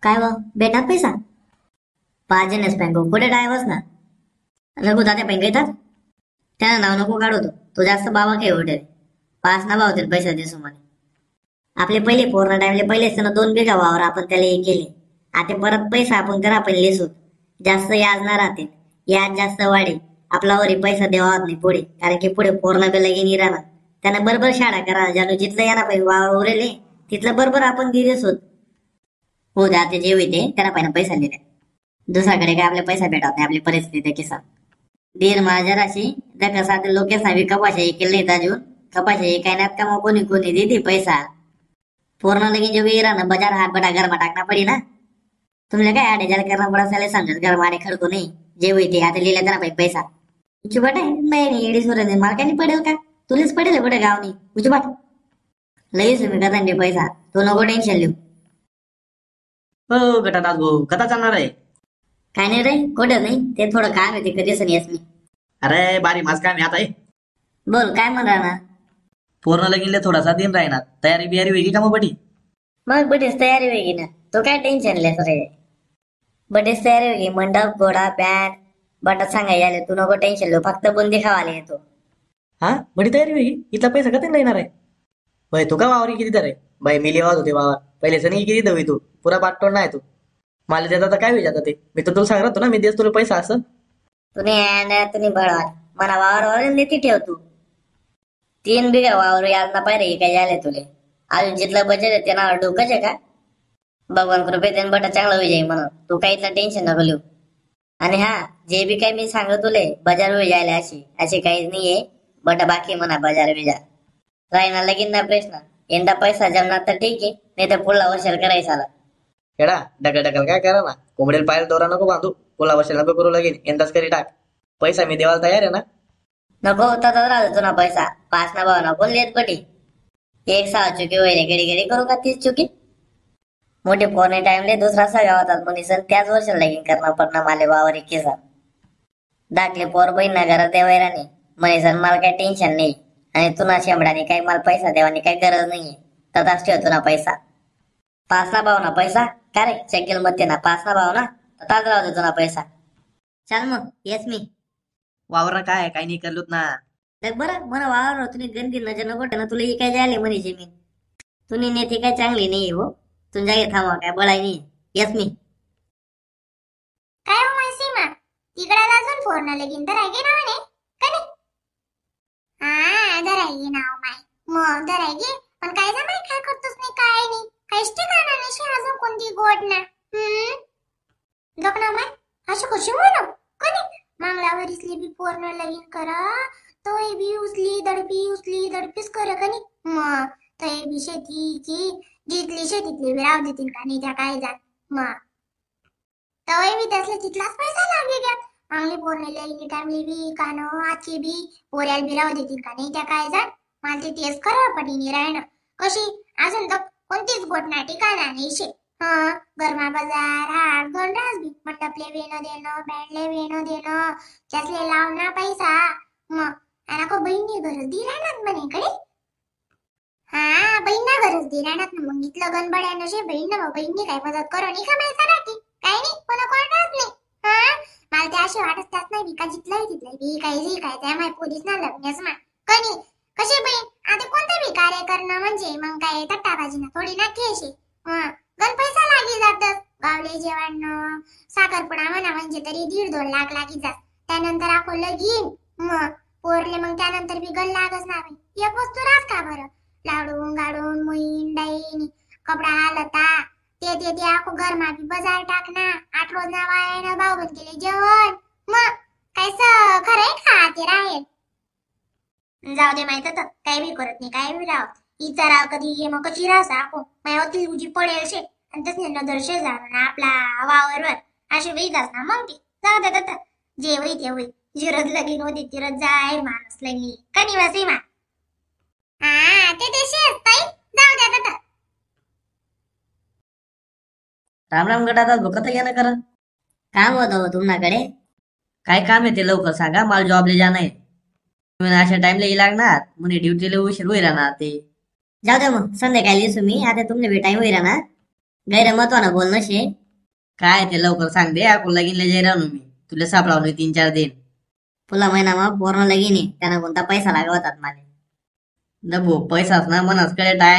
काय व भेटणार पैसा? 5 जणच बँक कुठे डायव्हर्स ना रघु दादा बँक येतात त्यांना नाव नको काढू, तो तो जास्त बाबा काय होते 5 ना भावतील पैसा दिसू म्हणे. आपले पहिले पूर्ण टाइमले पहिलेच ना 2 बिघा वावर आपण त्याला हे केले, आता परत पैसा आपण करा पहिले लिसूत जास्त याज ना राहते, याज जास्त वाढे आपल्यावरही पैसा द्यावा नाही पुढे, कारण की पुढे पूर्ण बी लगीन राहणार. त्यांना बरोबर शाळा करा ज्यानं जिथलं या ना पाहिजे वावर उरेले तिथलं बरोबर आपण दिलेच होत हो द्या ते जे होते त्यांना पाहिजे पैसा दिले, दुसऱ्याकडे काय आपले पैसा भेटत नाही. आपली परिस्थिती किसा दीर माझ्याराशी कसा लोकेच नाही कपाशा केले नाहीत अजून, कपाशा काय नाहीत का मग कोणी कोणी देते पैसा पूर्ण लगीन जेव्हा इरा ना बाजार हात बटा गरमा टाकना पडी ना. तुमला काय आडे ज्याला करणं पडा असेल समजत गरमा आडे खडको नाही जे होते आता लिहिलं त्यांना पाहिजे पैसा. उचबाट आहे नाही एडीस वर मला काय नाही पडेल का तुलाच पडेल कुठे गाव नाही उचबाट लगेच मी कथा पैसा तो नको टेन्शन लिहू. हो गटादास भाऊ कथा चालणार आहे? काय नाही रे कुठं नाही ते थोडं काम आहे ते कधीच नाही मी. अरे बारी माझ काम आहे आता आहे. बोल काय म्हणणार ना? पूर्ण लगीनले थोडासा दिन राहणार, तयारी बियारी वेगळी का मग बटी? मग बटीच तयारी वेगळी ना, तो काय टेन्शन लेस रे, बटीच तयारी वेगळी मंडप घोडा पॅन्ट बटा सांगाय आले तू नको टेन्शन लो फक्त बुंदी खावाले येतो. हा बडी तयारी वेगळी इथला पैसा कधी येणार आहे? बाई तू का वावरी किती तर आहे बाई मी लिवात होते वावर पहिले नाही किती दवी तू पुरा बाटतोड नाही तू मला देता तर काय विचारता ते मी तर तुला सांगत होतो ना मी देस तुला पैसा असं. तुम्ही तुम्ही बळवान मला वावर वावर नेती ठेव तू 3 बिघा वावर याद ना पाहिजे काय झाले तुले अजून जिथलं बजेट आहे ते नाव डोकंच आहे का भगवान कृपे त्यानं बटा चांगलं होई जाईल म्हणून तू काही इथलं टेन्शन नको लिहू. आणि हा जे बी काही मी सांगत तुले बाजार वे जायला अशी अशी काहीच नाहीये बटा बाकी म्हणा बाजार बिजार राहिना लगीन ना प्रश्न यंदा पैसा जमणार तर ठीक आहे नाही तर पुढला वर्षाला करायचा. एडा डकल डकल काय करा ना कोंबडीला पायाला दोरा नको बांधू पुढला वर्षाला नको करू लगीन यंदाच करी टाक पैसा मी देवाला तयार आहे ना. नको होता तर राहतो ना पैसा 5 ना भाव नको लेत बटी 1 6 चुकी होईल घडी घडी करू का 30 चुकी मोठे फोन टाइमले दुसरा सगळा होतात म्हणून त्याच वर्षाला लगीन करणं पडणं माले वावर केसा दाखले पोर बहीण ना घरात द्यावायला नाही म्हणे सर मला काही टेन्शन नाही आणि तुला शेंबडाने काही मला पैसा देवानी काही गरज नाहीये तथाच ठेवतो ना पैसा 5 ना भाव ना पैसा का रे चेक मध्ये ना 5 ना भाव ना तथाच राहू देतो ना पैसा. चाल मग येस मी वावर काय काही नाही करलोत ना बरं मला वावर तुम्ही गंदी नजर नको ना तुला ही काय जायले म्हणे जमीन तुम्ही नेते काय चांगली नाही हो तुमच्या जागे थांबा काय बोलाय नाही येस मी. काय हो माय सीमा तिकडे अजून फोन लगीन तर आहे ना म्हणे कधी? हा धराई नाव माय मग धराई पण काय जमाय काय करतोस नाही काय नाही काहीच ठिकाणा नाही अजून कोणती गोड ना बघ ना माय अशी कशी म्हणू कधी मांगला वरीसली बी पूर्ण लगीन करा तो बी उचली दडपी उचली दडपीच कर कनी मग तो बी शेतीची जिथली शेतीतली बी राव देतील का नाही त्या काय जात मग तो बी त्यासले तिथलाच पैसा लागे घ्या मांगली पोरणे लगीन टाइमली बी कानो आजची बी पोऱ्याला बी राव देतील का नाही त्या काय जात मला ते तेच खरं पटीने राहणं कशी अजून तर कोणतीच गोट ना ठिकाणा नाही शे. हा गरमा बाजार हाट गणराज बी मंडपले वेणं देणं बँडले वेणं देणं त्यासले लाव ना पैसा मग आणि को बहिणी गरज दी राहणार म्हणे कडे. हा बहीण ना गरज दी राहणार ना मग इथलं गणबड्यानं शे बहीण ना मग बहिणी काय मदत करो नाही का माहिती राहते काही नाही कोणा कोणाच नाही. हा मला ते अशी वाटत त्याच नाही बिका जिथलं तिथलं बी काही जी काय त्या माय पोलीस ना लग्नच मा कनी कशी बहीण आता कोणतं बी कार्य करणं म्हणजे मग काय तट्टाबाजी ना थोडी ना केशी गण पैसा लागी जात गावले जेवण साखरपुडा म्हणा म्हणजे तरी 1.5-2 लाख लागी जात त्यानंतर आपण लगीन मग पोरले मग त्यानंतर बी गण लागच ना बाई एक वस्तू राहत का बरं लाडून गाडून मुईन डाईन कपडा लता ते ते ते आखो घरमा बी बाजार टाकना 8 रोज ना वायानं भाऊ केले जेवण मग काय खरंय का ते राहील जाऊ दे माहित तर काही बी करत नाही काय बी राव इचा राव कधी ये मग कशी राव साको मायावरती उजी पडेल शे आणि तसं नजर शे जाणार ना आपला वावरवर अशी होई जास ना मग ती जाऊ दे तर जे होई ते होई जिरत लगीन होती तिरत जाय माणूस लगी कनी वासी मा. हा ते ते शेत ताई जाऊ दे तर. राम राम गटादास भाऊ कथा घ्या ना करा काम होतं हो तुमच्याकडे? काय काम आहे ते लवकर सांगा मला जॉबला जाणं आहे तुम्ही अशा टाइमला ये लागणार म्हणे ड्युटीला उशीर होईल राहणार ते. जाऊ दे मग संध्याकाळी येऊ मी आता तुमने बी टाइम होईल ना. गैर महत्वानं बोलणं शे. काय ते लवकर सांग दे, आपण लगीनला जाई राहू मी तुला सापडावं 3-4 दिन. पुला महिना मग पूर्ण लगीन आहे, त्यांना कोणता पैसा लागवतात माले. दबो पैसाच ना मनस कडे टाय.